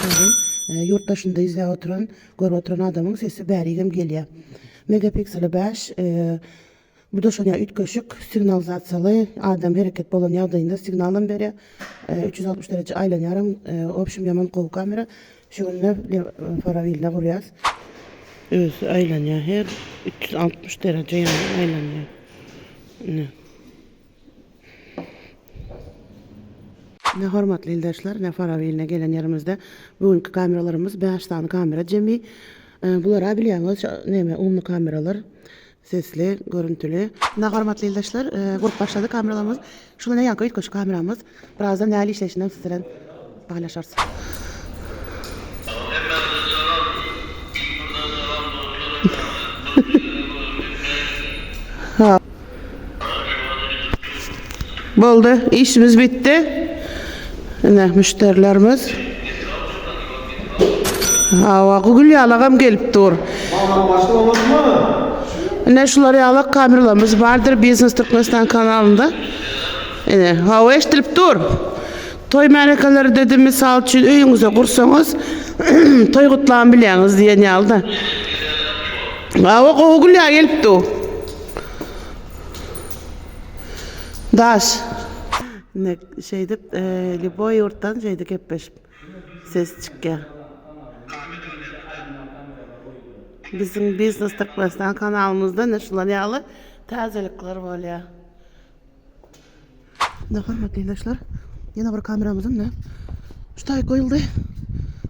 Adam ýurt daşynda izläp oturan, görüp oturan adamyň sesi bärigem gelýär. Megapikseli 5, bu da şonýa üýtgeşik signalizasiýaly, adam hereket bolan ýagdaýynda signalam berýär. 360 dereje aýlanýaram, w obşem ýaman gowy kamera. Şu günde Farabiline gurýas. Özi aýlanýar her 360 dereje ýaly aýlanýar. Ine. Ine hormatly ildeşler, ine Farabiline gelen ýerimizde bu günki kameralarymyz 5 sany kamera jemi. Bulara bilýäňiz neme umny kameralar. Sesli, görüntüli. Ine hormatly ildeşler, gurup başlady kameralarymyz. Şul ine ýaňky üýtgeşik kameramyz. Birazdan nähili işleýşinem siz bilen paýlaşarys. Boldy, işimiz bitdi. Ine müşderilerimiz. Hawa, gül ýalagam gelip dur. Ine şular ýalak kameralarymyz bardyr Biznes Türkmenistan kanalynda. Ine, hawa eşdilip dur. Toý märekeleri dedi mysal üçin öýüňize gursaňyz toý gutlan bilýäňiz diýen ýaly-da. Hawa, gowy gül ýa gelip dur. Daş. Ine şeýdip, lýuboý ýurtdan şeýdip gepleşip ses çykýar. Biziň Biznes Türkmenistan kanalymyzda ine şular ýaly täzelikler bolýar. Ine hormatly ildeşler, ýene bir kameramyz ine şu taýy goýuldy.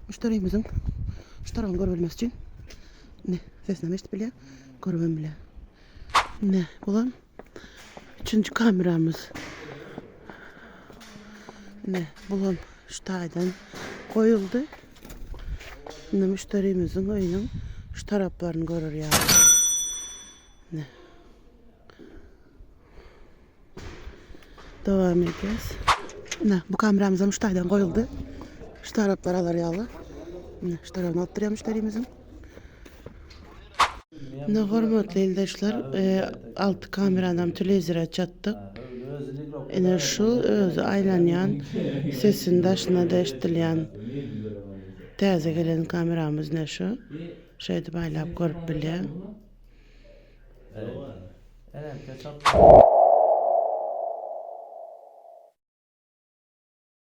Müşderimiziň şu tarabyny görüp bilmesi üçin. Ine sesini eşidip bilýär, görüp hem bilýär. Ine bulam üçünji kameramyz. Ine bulam şu taýdan goýuldy. Ine müşderimiziň öýüniň şu taraplaryny görer ýaly. Ine. Dowam edýäs. Ine bu kameramyz hem şu taýdan goýuldy. Şu taraplar alar ýaly. Ine şu tarabyny alyp durýar müşderimiziň. Ine hormatly ildeşler, 6 kameranam telewizora çatdyk. Ine şu özi aýlanýan, sesini daşyna da eşidilýän täze gelen kameramyz ine şu. Şeýdip aýlap görüp bilýän.